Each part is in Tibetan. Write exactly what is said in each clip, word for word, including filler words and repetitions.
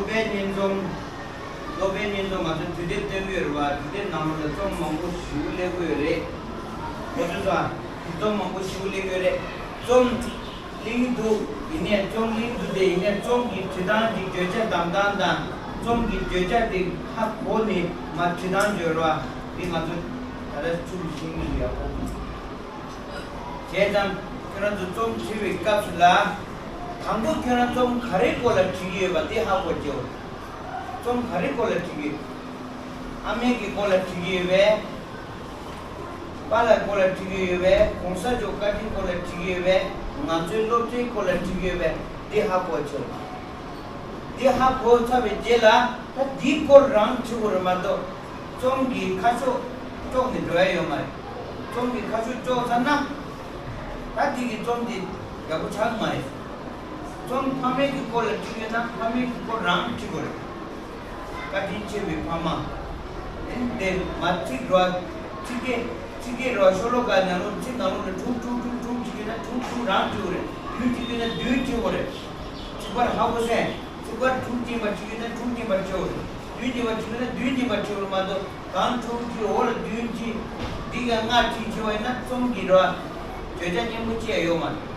སློབ་དཔོན་བསྙེན་རྫོགས། སློབ་དཔོན་བསྙེན་རྫོགས་ང་ཚོ་དུས་དེབ་སྟོན་གྱི་ཡོད་རེད་བ། དུས་དེབ་ནང་ལོགས་ལ་རྩོམ་མང་པོ་ཞེ་པོ་སླེབས་ཀྱི་ཡོད་རེད། ཁོ་ཚོས་ས་རྩོམ་མང་པོ་ཞེ་པོ་སླེབས་ཀྱི་ཡོད་རེད། རྩོམ་གླེང་འདུག་ཡིན་ནའི་རྩོམ་གླེང་འདུག་དེ་ཡིན་ནའི་རྩོམ་གྱི་བྲིས་སྟངས་ཀྱི་བརྗོད་བྱ་བདམས་སྟངས་དང་རྩོམ་གྱི་བརྗོད་བྱ་དེ་ཧ་གོ་ནས་མར་བྲིས་སྟངས་བརྗོད་རོགས། འདི་ང་ཚོ་ད་ལྟ་ཚུར་ཤེས་ཀྱི་ཡོད་ཡག་པོ། བྱས་ཙང་ཁྱོད་རང་ཚོ་རྩོམ་བྲིས་པའི་སྐབས་སུ་ལ། དང་པོ་ཁྱོད་རང་རྩོམ་ག་རེའི་སྐོར་ལ་བྲིས་ཀྱི་ཡོད་པ་དེ་ཧ་གོ་རྒྱུ། རྩོམ་ག་རེའི་སྐོར་ལ་བྲིས་ཀྱི་ཡོད། ཨ་མའི་གི་སྐོར་ལ་བྲིས་ཀྱི་ཡོད་པས། པཱ་ལགས་སྐོར་ལ་བྲིས་ཀྱི་ཡོད་པས། གོང་ས་མཆོག་བཀའ་དྲིན་སྐོར་ལ་བྲིས་ཀྱི་ཡོད་པས། ང་ཚོའི་སློབ་གྲྭའི་སྐོར་ལ་བྲིས་ཀྱི་ཡོད་པས། འདི་ཧ་གོ་ཆོག་འདི་ཧ་གོ་ཚར་བའི་རྗེས་ལ་ད་འདིའི་སྐོར་རང་བྲིས་དགོས་རེད་མ་གཏོགས། རྩོམ་གྱི་ཁ་ཕྱོགས་ཀྱོག་ནས་འགྲོ་ཡ་ཡོད་མ་རེད། རྩོམ་གྱི་ཁ་ཕྱོགས་ཀྱོག་ཚར་ན། ད་འདི་གི་རྩོམ་འདི་ཡག་པོ་ཆགས་མ་རེད། རྩོམ་ཕ་མེས་ཀྱི་སྐོར་ལ་བྲིས་ཡོད་ན་ཕ་མེས་ཀྱི་སྐོར་རང་བྲིས་དགོས་རེད། བཀའ་དྲིན་ཆེ་བའི་ཕ་མ། དེ་ནི་དེ་མ་ཚིག་རོ། ཚིག་གེ་ཚིག་གེ་རོ་ཤོ་ལོ་ཀ་ནང་ལོགས་ཚིག་ནང་ལོགས་ལ་དྲུག་དྲུག་དྲུག་དྲུག་བྲིས་ཡོད་ན་དྲུག་དྲུག་རང་བྲིས་དགོས་རེད། བདུན་བྲིས་ཡོད་ན་བདུན་བྲིས་དགོས་རེད། ཚིག་པར་ཧ་གོ་སོང་། ཚིག་པར་དྲུག་བྲིས་པ་བྲིས་ཡོད་ན་དྲུག་བྲིས་པ་བྲིས་དགོས་རེད། བདུན་བྲིས་པ་བྲིས་ཡོད་ན་བདུན་བྲིས་པ་བྲིས་དགོས་རེད་མ་གཏོགས། གང་དྲུག་གི་འོག་ལ་བདུན་གྱི་འདི་ག་ལྔ་བྲིས་བྱས་པ་ཡིན་ན་རྩོམ་གྱི་རོ། བརྗོད་བྱ་སྙན་པོ་ཅི་ཡང་ཡོད་མ་རེད།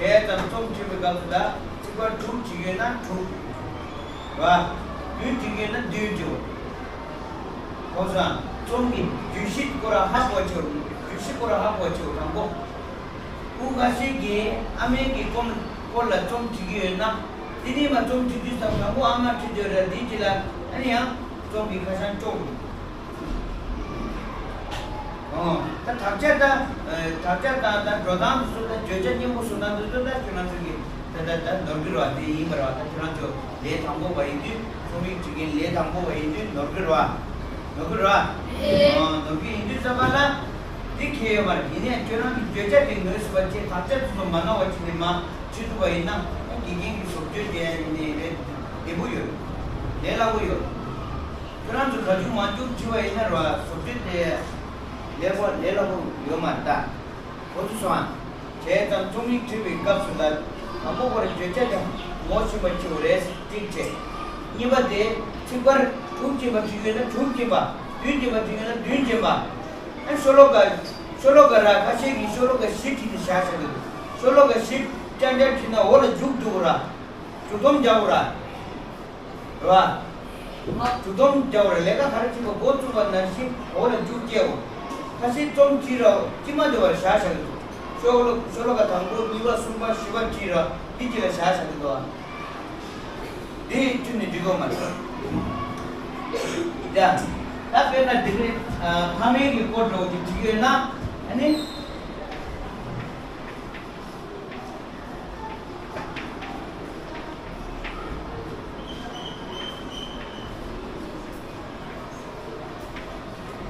བྱས་ཙང་རྩོམ་བྲིས་པའི་སྐབས་སུ་ད་ཚིག་པར་དྲུག་བྲིས་ཡོད་ན་དྲུག་རོ། བདུན་བྲིས་ཡོད་ན་བདུན་བྲིས། ཁོ་ཚང་རྩོམ་གྱི་བརྗོད་གཞི་སྐོར་ཧ་གོ་ཆོག་བརྗོད་གཞི་སྐོར་ཧ་གོ་ཆོག་དང་པོ། སྐུ་ཁ་ཤས་ཀྱིས་ཨ་མའི་གི་སྐོར་སྐོར་ལ་རྩོམ་བྲིས་ཀྱི་ཡོད་ན། དེ་ནས་མ་རྩོམ་བྲིས་དུས་ཙམ་དང་པོ་ཨ་མ་བྲིས་དུས་ར་འདི་གཅིག་ལ་ཨ་ནི་ཡང་རྩོམ་གྱི་ཁ་བྱང་ཅོག་ཨོ། ད་དག་ཆ་ད། དག་ཆ་དང་ད་འགྲོ་སྟངས་དེ་ཚོ་ད་བརྗོད་བྱ་སྙན་པོ་བཟོ་སྟངས་དེ་ཚོ་ད་ཁྱོད་རང་ཚོ་གི་ད་ད་ད་ནོར་གི་རེད་བ། དེ་ཡིན་པ་རེད་བ། ད་ཁྱོད་རང་ཚོ་ལས་དང་པོ་བ་ཡིན་དུས། རྩོམ་ཡིག་བྲིས་མཁན་ལས་དང་པོ་བ་ཡིན་དུས་ནོར་གི་རེད་བ། ནོར་གི་རེད་བ། ཨོ། ནོར་གི་ཡིན་དུས་ཙམ་པ་ལ། འདི་ཁེལ་ཡོད་མ་རེད། ཡིན་ནའི་ཁྱོད་རང་གི་བརྗོད་བྱ་དེ་ངོས་ཟིན་པ་བྱས། དག་ཆ་དེ་ཚོ་མ་ནོར་བ་བྱས་ནས་མར་བྲིས་ཐུབ་པ་ཡིན་ན། དགེ་རྒན་གྱི་བཟོ་བཅོས་དེ་ཡིན་ནའི་ལས་བདེ་པོ་ཡོད། ལས་སླ་པོ་ཡོད། ཁྱོད་རང་ཚོ་ག་ཚོད་མང་ཙམ་བྲིས་པ་ཡིན་ན་རེད་བ། བཟོ་བཅོས་དེ་ལས་པོ་ལས་སླ་པོ་ཡོད་མ་རེད་ད། གོ་ཚོད་སོང་ཨ། བྱས་ཙང་རྩོམ་ཡིག་བྲིས་པའི་སྐབས་སུ་ལ། དང་པོ་ཁོ་རང་བརྗོད་བྱ་དེ་ངོ་ཤེས་པ་བྱེད་དགོས་རེད། གཅིག་བྱས། གཉིས་པ་དེ་ཚིག་པར་དྲུག་ཅེས་པ་བྲིས་ཡོད་ན་དྲུག་ཅེས་པ། བདུན་ཅེས་པ་བྲིས་ཡོད་ན་བདུན་ཅེས་པ། ཨ་ཤོ་ལོ་ཀ་ཤོ་ལོ་ཀ་ར་ཁ་ཤས་ཀྱིས་ཤོ་ལོ་ཀ་བཞི་བྲིས་ཏེ་བཞག་བཞག་གི་འདུག་ཤོ་ལོ་ཀ་བཞི་རྐྱང་རྐྱང་བྲིས་ན་འོག་ལ་མཇུག་བསྡུ་དགོས་ར། མཇུག་སྡོམ་རྒྱག་དགོས་ར། རེད་བ། མཇུག་སྡོམ་རྒྱག་པར་ལས་ཀ་ག་རེ་བྱེད་པ། འགོ་བཙུགས་པ་ནང་བཞིན་འོག་ལ་མཇུག་སྐྱེལ་དགོས། ཁ་སང་རྩོམ་བྲིས་ར་དཀྱིལ་མ་དེ་བར་བཞག་བཞག་གི་འདུག་ཤོ་ལོ་ཤོ་ལོ་ཀ་དང་པོ་གཉིས་པ་གསུམ་པ་བཞི་པ་བྲིས་ར་འདི་གཅིག་ལ་བཞག་བཞག་གི་འདུག་ཨ། འདི་བཅུ་ནས་འགྲིག་གི་མ་རེད། ཡ། ད་དཔེར་ན་འདི་ནི་ཕ་མེས་ཀྱི་སྐོར་འདྲ་བོ་ཅིག་བྲིས་ཡོད་ན་ཨ་ནི།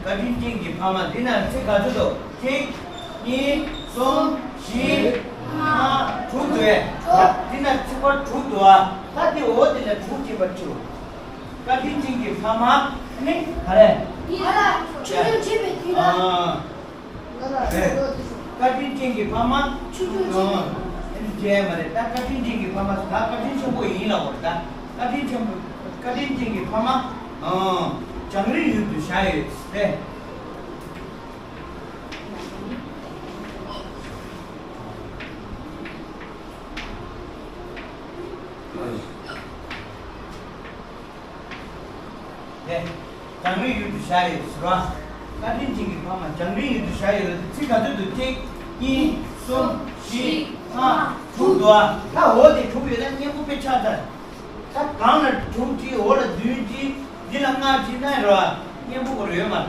བཀའ་དྲིན་ཅན་གྱི་ཕ་མ། འདི་ན་ཚིག་ག་ཚོད་འདུག་གཅིག་གཉིས། གསུམ། བཞི། ལྔ། དྲུག་འདུག་གས། འདི་ན་ཚིག་པར་དྲུག་འདུག་ཨ། ད་འདི་འོ་འདི་ལ་དྲུག་ཅེས་པ་བྲིས། བཀའ་དྲིན་ཅན་གྱི་ཕ་མ་ནི་ག་རེ། ཡ། ཆོས་སྐྱོང་བྱེད་པའི་དུས་ལ། ཨ། བཀའ་དྲིན་ཅན་གྱི་ཕ་མ། ཆོས་སྐྱོང་བྱེད་པའི། ཨ། དེ་ནི་བྱས་མ་རེད། ད་བཀའ་དྲིན་ཅན་གྱི་ཕ་མ་ད་བཀའ་དྲིན་ཆེན་པོ་ཡིན་ལབ་པ་རེད། ད་བཀའ་དྲིན་ཆེན་པོ། བཀའ་དྲིན་ཅན་གྱི་ཕ་མ། ཨ། བྱང་རིང་ཡུལ་དུ་བཞག་ཡོད་རེད། དེ། བྱང་རིང་ཡུལ་དུ་བཞག་ཡོད་ཟེར་བ། བཀའ་དྲིན་ཅན་གྱི་ཕ་མ་བྱང་རིང་ཡུལ་དུ་བཞག་ཡོད་ལ། ཚིག་ག་ཚོད་འདུག་གཅིག་གཉིས། གསུམ། བཞི། ལྔ། དྲུག་འདུག་ཨ། ད་འོ་དེ་དྲུག་ཡོད་ན་སྙན་པོ་དཔེ་ཆགས་ཚར། ད་གང་ལ་དྲུག་བྲིས། འོ་ལ་བདུན་བྲིས། འདི་ལ་ལྔ་བྲིས་ན་རེད་བ། སྙན་པོ་ཁོ་ར་ཡོད་མ་རེད།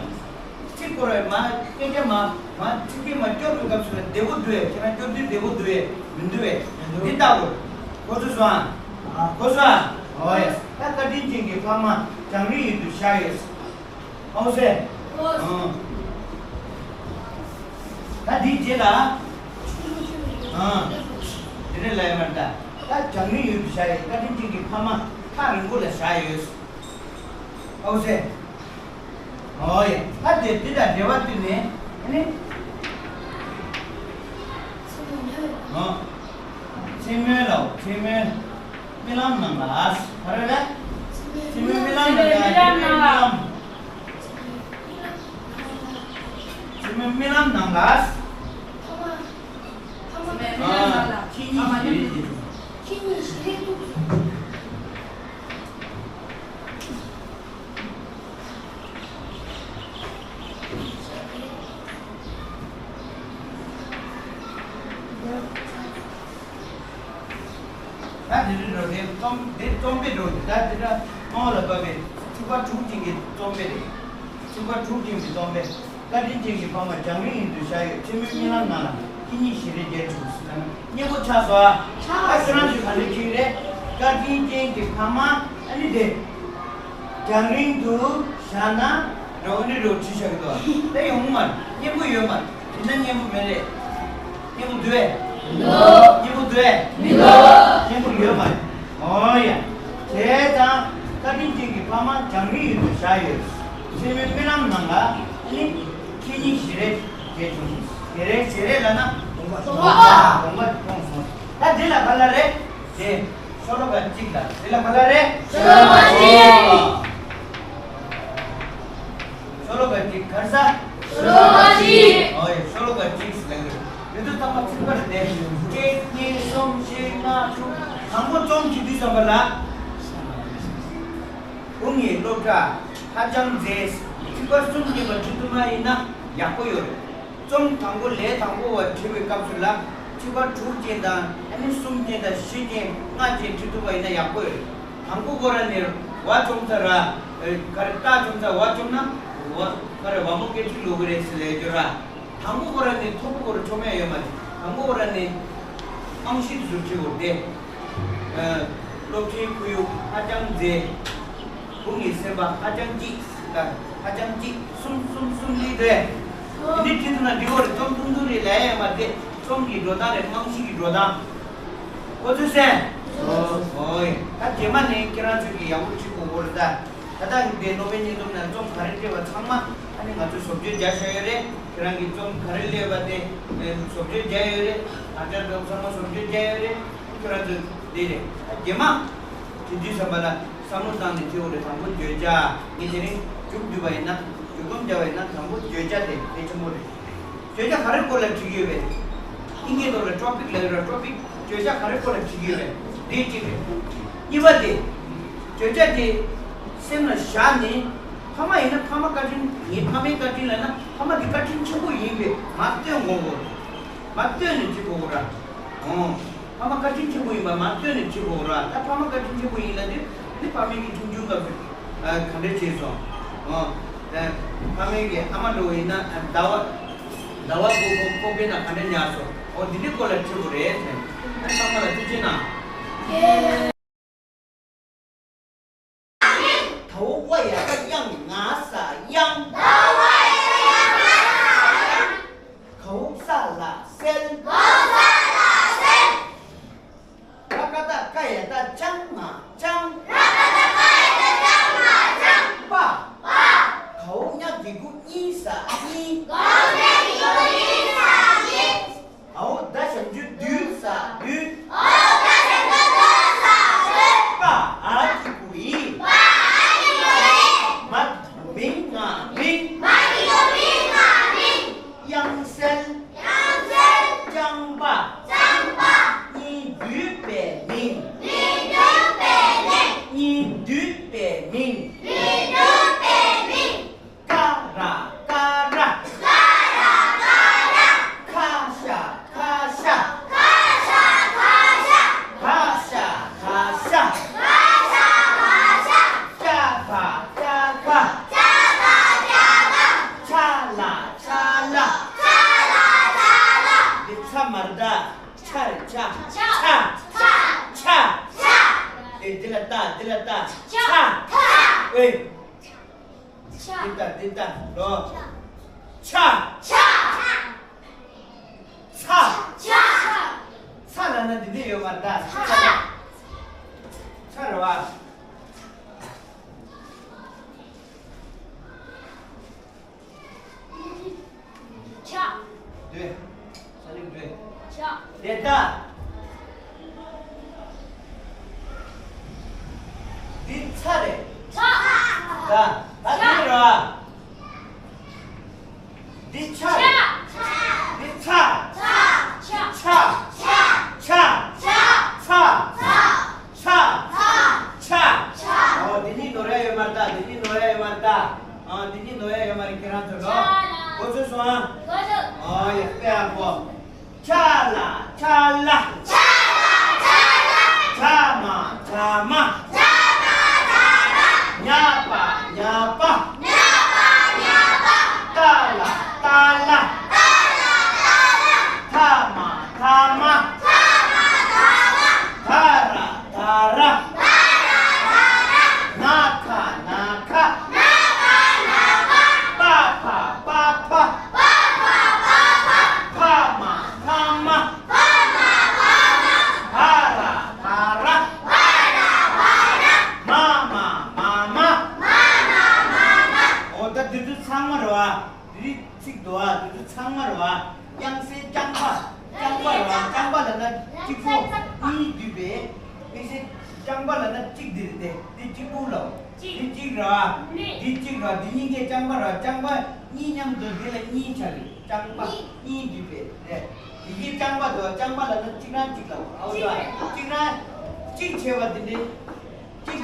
ཚིག་ཁོ་ར་མ་སྐད་ཆ་མ་མ་ཚིག་སྐད་མ་སྐྱོར་བའི་སྐབས་སུ་ལ་བདེ་པོ་འདུག་གས། ཁྱེད་རང་སྐྱོར་དུས་བདེ་པོ་འདུག་གས་མི་འདུག་གས། འདི་ལྟ་བུ། གོ་ཚོད་སོང་ཨ། གོ་སོང་ཨ། ཨོ་ཡ། ད་བཀའ་དྲིན་ཅན་གྱི་ཕ་མ་བྱང་རིང་ཡུལ་དུ་བཞག་ཡོད། ཨོ་སེ། ཨོ། ཨང་། ད་འདིའི་རྗེས་ལ། ཨང་། དེ་ནས་ལ་ཡ་མར་ད། ད་བྱང་རིང་ཡུལ་དུ་བཞག་ཡོད། བཀའ་དྲིན་ཅན་གྱི་ཕ་མ་ཐག་རིང་པོ་ལ་བཞག་ཡོད། ཨོ་སེ། ཨོ་ཡ། ད་དེ་འདི་དང་འབྲེལ་བ་བསྟུན་ནས་ཨ་ནི། ཨོ། མཚན་སྨོས་ལ། མཚན་སྨོས། རྨི་ལམ་ནང་ལ། ག་རེ་རེད། རྨི་ལམ་ནང་ལ། རྨི་ལམ། རྨི་ལམ་ནང་ལ། ཨ། ཁྱེད་གཉིས་ཞི་བདེ་ཞུ། ཁྱེད་གཉིས་ཞི་བདེ་ཐུགས། ད་དེ་རིང་འགྲོ་དེ་རྩོམ་དེ་རྩོམ་དཔེ་འགྲོ་དེ་ད་དེ་འདྲ་སྣང་བ་ལ་བབས་པའི་ཚིག་པ་དྲུག་ཅན་གྱི་རྩོམ་དཔེ་རེད། ཚིག་པ་དྲུག་ཅན་གྱི་རྩོམ་དཔེ། བཀའ་དྲིན་ཅན་གྱི་ཕ་མ་རྒྱང་རིང་ཡུལ་དུ་བཞག་ཡོད། ཁྱེད་མོའི་རྨི་ལམ་ནང་ལ་ཁྱེད་གཉིས་ཞལ་རས་མཇལ་བྱུང་ཟེར་ན་སྙན་པོ་ཆགས་སོང་ཨ། ད་ཁྱོད་རང་ཚོས་ག་འདྲ་བྱེད་ཀྱི་རེད། བཀའ་དྲིན་ཅན་གྱི་ཕ་མ་ཨ་ནི་དེ། རྒྱང་རིང་དུ་བཞག་ན་འགྲོ་ནི་འགྲོ་བྲིས་བཞག་གི་འདུག་ད་ཡོང་མ་རེད། སྙན་པོ་ཡོད་མ་རེད། དེ་ན་སྙན་པོ་མེད་རེད། སྙན་པོ་འདུག་ཨེ། མི་འདུག་སྙན་པོ་འདུག་ཨེ། མི་འདུག་སྙན་པོ་ཡོད་མ་རེད། ཨོ་ཡ། བྱས་ཙང་བཀའ་དྲིན་ཅན་གྱི་ཕ་མ་རྒྱང་རིང་ཡུལ་དུ་བཞག་ཡོད། ཁྱེད་མོའི་རྨི་ལམ་ནང་ལ་ནི་ཁྱེད་གཉིས་ཞལ་རས་མཇལ་བྱུང་། ཞལ་རས་ཞལ་རས་ལབ་ན་དགོངས་པ་དགོངས་པ་དགོངས་པ་མཐོང་སོང་། ད་འདི་ལ་ག་ལ་རེད་དེ། ཤོ་ལོ་ཀ་གཅིག་ལ་འདི་ལ་ག་ལ་རེད། ཤོ་ལོ་ཀ་གཅིག་ཤོ་ལོ་ཀ་གཅིག་ག་རེ་ཟ། ཤོ་ལོ་ཀ་གཅིག་ཨོ་ཡ། ཤོ་ལོ་ཀ་གཅིག་ཟེར་ལབ་ཀྱི་རེད། དེ་ཚོ་ཚང་མ་ཚིག་པ་རེད་དེ། གཅིག་གཉིས་གསུམ་བཞི་ལྔ་དྲུག་དང་པོ་རྩོམ་བྱེད་དུས་ཙམ་པ་ལ། བུ་ངའི་སློབ་གྲྭ་ཧ་ཅང་མཛེས། ཚིག་པ་གསུམ་ཅན་པ་བྲིས་ཐུབ་པ་ཡིན་ན་ཡག་པོ་ཡོད་རེད། རྩོམ་དང་པོ་ལས་དང་པོ་བ་བྲིས་པའི་སྐབས་སུ་ལ་ཚིག་པ་དྲུག་ཅན་དང་ཨ་ནི་གསུམ་ཅན་དང་བཞི་ཅན་ལྔ་ཅན་བྲིས་ཐུབ་པ་ཡིན་ན་ཡག་པོ་ཡོད་རེད། དང་པོ་ཁོ་ར་ནས་བ་བཅོམ་ཚར་ར། ག་རེ་རྟགས་བཅོམ་ཚར་བ་བཅོམ་ན། བ་ག་རེ་བ་མོ་སྐད་ཅིག་ལོག་གི་རེད་ཟེར་ལས་སྐྱོ་ར། དང་པོ་ཁོ་ར་ནས་མཐོ་པོ་ཁོ་ར་ཆོ་མེད་ཡོད་མ་རེད། དང་པོ་ཁོ་ར་ནས་རྨང་གཞི་དེ་ཚོ་བྲིས་དགོས་ཏེ། སློབ་གྲྭའི་ཁོར་ཡུག་ཧ་ཅང་མཛེས། བུ་ངའི་སེམས་པ་ཧ་ཅང་སྐྱིད། ཧ་ཅང་སྐྱིད། གསུམ་གསུམ་གསུམ་གཉིས་རེད། འདི་འདྲ་བྲིས་ཐུབ་ན་འགྲིག་གི་རེད། རྩོམ་ཐུང་ཐུང་རེད་ལབ་ཡ་ཡོད་མ་རེད། རྩོམ་གྱི་འགྲོ་སྟངས་རེད། རྨང་གཞི་གི་འགྲོ་སྟངས། གོ་ཚོད་སེ། ཨོ་ཡ། ད་རྗེས་མ་ནས་ཁྱེད་རང་ཚོས་ཀྱི་ཡག་པོ་བྲིས་དགོས་ཀྱི་རེད་ད། ད་ལྟ་འདི་ནོ་བེལ་སྙན་རྩོམ་ནང་རྩོམ་ག་རེ་བྲིས་པ་ཚང་མ་ཨ་ནི་ང་ཚོས་བཟོ་བཅོས་རྒྱག་བཞག་ཡོད་རེད། ཁྱེད་རང་གི་རྩོམ་ག་རེ་སླེབས་པ་དེ་བཟོ་བཅོས་རྒྱག་ཡོད་རེད། ཨ་ཅག་རྩོམ་ཚང་མ་བཟོ་བཅོས་རྒྱག་ཡོད་རེད། ཁྱེད་རང་ཚོས་འདི་རེད། ད་རྗེས་མ་བྲིས་དུས་ཙམ་པ་ལ་བསམ་བློ་བཏང་ནས་བྲིས་དགོས་རེད། དང་པོ་བརྗོད་བྱ། ངས་དེ་རིང་མཇུག་བསྡུས་པ་ཡིན་ན། མཇུག་སྡོམ་བརྒྱབ་པ་ཡིན་ན་དང་པོ་བརྗོད་བྱ་དེ་གལ་ཆེན་པོ་རེད། བརྗོད་བྱ་ག་རེ་སྐོར་ལ་བྲིས་ཀྱི་ཡོད་པས། ཨིན་སྐད་ཐོག་ལ་ཊོ་པིག་ལབ་ཡོད་ར། ཊོ་པིག་བརྗོད་བྱ་ག་རེ་སྐོར་ལ་བྲིས་ཀྱི་ཡོད་པས། འདི་གཅིག་རེད། གཉིས་པ་དེ། བརྗོད་བྱ་དེ་སེམས་ལ་བཞག་ནས། ཕ་མ་ཡིན་ན་ཕ་མ་བཀའ་དྲིན། ངའི་ཕ་མའི་བཀའ་དྲིན་ལབ་ན་ཕ་མ་དེ་བཀའ་དྲིན་ཆེན་པོ་ཡིན་པས་མར་སྟོན་དགོས་གོ། མར་སྟོན་ནས་བྲིས་དགོས་གོ་ར། ཨོ། ཕ་མ་བཀའ་དྲིན་ཆེན་པོ་ཡིན་པ་མར་སྟོན་ནས་བྲིས་དགོས་གོ་ར། ད་ཕ་མ་བཀའ་དྲིན་ཆེན་པོ་ཡིན་ལབ་དུས་ནི་ཕ་མའི་གི་ཆུང་ཆུང་སྐབས་སུ་ག་འདྲ་བྱས་སོང་། ཨོ། ཕ་མའི་གི་ཨ་མ་འདྲ་བོ་ཡིན་ན་ཟླ་བ་ཟླ་བ་དགུ་ཁོ་ཁོག་པའི་ནང་ག་འདྲ་ཉར་སོང་། ཨོ་འདི་འདྲའི་སྐོར་ལ་བྲིས་དགོས་རེད་ཟེར། ཨ་ཚང་མ་ལ་ཐུགས་རྗེ་གནང་། ད་འོ་ཝ་ཡ་ད་དབྱངས་ང་ས་དབྱངས། ད་འོ་ཝ་ཡ་ད་དབྱངས་ང་ས་དབྱངས། ག་འོ་ས་ལ་གསལ། ག་འོ་ས་ལ་གསལ། ར་ཀ་ད་ཀ་ཡ་ད་ལྕང་ང་ལྕང་། ར་ཀ་ད་ཀ་ཡ་ད་ལྕང་ང་ལྕང་། པ། པ། ག་འོ་ཉ་གི་གུ་གཉི་ས་གཉིས། ག་འོ་ཉ་གི་གུ་གཉི་ས་གཉིས། འ་འོ་ད་ཞབས་ཀྱུ་དུ་ས་དུས། འ་འོ་ད་ཞབས་ཀྱུ་དུ་ས་དུས། པ་འ་གི་གུ་འི། པ་འ་གི་གུ་འི། མ་གི་གུ་མི་ང་མིང་། མ་གི་གུ་མི་ང་མིང་། དབྱངས་གསལ། དབྱངས་གསལ། ལྕང་པ། ལྕང་པ། གཉིས་འདུས་པའི་མིང་། གཉིས་འདུས་པའི་མིང་། གཉིས་འདུས་པའི་མིང་། གཉིས་འདུས་པའི་མིང་། ཀ་ར་ཀ་ར། ཀ་ར་ཀ་ར། ཁ་ཤ་ཁ་ཤ། ཁ་ཤ་ཁ་ཤ། བ་ཤ་བ་ཤ། བ་ཤ་བ་ཤ། ཅ་བ་ཅ་བ། ཅ་བ་ཅ་བ། ཆ་ལ་ཆ་ལ། ཆ་ལ་ཆ་ལ། འདི་ཚ་མ་རེད་ད། ཆ་རེད་ཆ། ཆ། ཆ། ཆ། ཆ། ཆ། དེ་འདི་ལ་ལྟ་འདི་ལ་ལྟ། ཆ། ཆ། ཨེ། ཆ། འདི་ལྟ་འདི་ལྟ་ལོ། ཆ། ཆ། ཆ། ཚ། ཆ། ཚ་ལབ་ན་འདི་འདི་ཡོད་མ་རེད་ད། ཚ། ཚ་རེད་བ། ཆ། འདོད། ས་ལིག་འདོད། ཆ། དེ་ལྟ། འདི་ཚ་རེད། ཚ། ད་འདི་རེད་བ། འདི་ཆ་རེད། འདི་ཚ། ཚ། ཚ། ཚ། ཚ། ཚ། ཨོ། འདི་གཉིས་ནོར་ཡ་ཡོད་མ་རེད་ད། འདི་གཉིས་ནོར་ཡ་ཡོད་མ་རེད་ད། ཨ། འདི་གཉིས་ནོར་ཡ་ཡོད་མ་རེད། ཁྱེད་རང་ཚོ་ལོ། གོ་ཚོད་སོང་ཨ། ཨོ་ཡ། དཔེ་ཡག་པོ། ཆ་ལ། ཆ་ལ། ཆ་ལ། ཆ་ལ། ཆ་མ། ཆ་མ། ཆ་མ། ཆ་མ། ཉ་པ། ཉ་པ། ཉ་པ། ཉ་པ། ཏ་ལ། ཏ་ལ། ཏ་ལ། ཏ་ལ། ཐ་མ། ཐ་མ། ཐ་མ། ཐ་མ། ད་ར། ད་ར། ད་ར། ད་ར། ན་ཁ། ན་ཁ། ན་ཁ། ན་ཁ། པ་ཕ། པ་ཕ། པ་ཕ། པ་ཕ། ཕ་མ། ཕ་མ། ཕ་མ། ཕ་མ། ཕ་ར། ཕ་ར། ཕ་ར། ཕ་ར། མ་མ། མ་མ། མ་མ། མ་མ། ཨོ། ད་འདི་ཚོ་ཚང་མ་རེད་བ། འདི་ཚིག་འདུག་བ། འདི་ཚོ་ཚང་མ་རེད་བ། དབྱངས་གསལ་རྐྱང་པ། རྐྱང་པ་རེད་བ། རྐྱང་པ་ལབ་ན་གཅིག་པོ། གཉིས་བསྡུས་པས། དམིགས་བསལ་རྐྱང་པ་ལབ་ན་གཅིག་འདི་རེད་དེ། འདི་གཅིག་པུ་ལབ། འདི་གཅིག་རེད་བ། འདི་གཅིག་རེད་བ། འདི་གཉིས་ཀའི་རྐྱང་པ་རེད་བ། རྐྱང་པ་གཉིས་མཉམ་དུ་འདི་ལ་གཉིས་ཆགས་རེད། རྐྱང་པ་གཉིས་བསྡུས་པས་རེད། འདི་གི་རྐྱང་པ་འདུག་བ། རྐྱང་པ་ལབ་ན་གཅིག་རང་གཅིག་ལབ། ཨོ་ཡ། གཅིག་རང་གཅིག་བྱས་པ་འདི་འདྲས། གཅིག་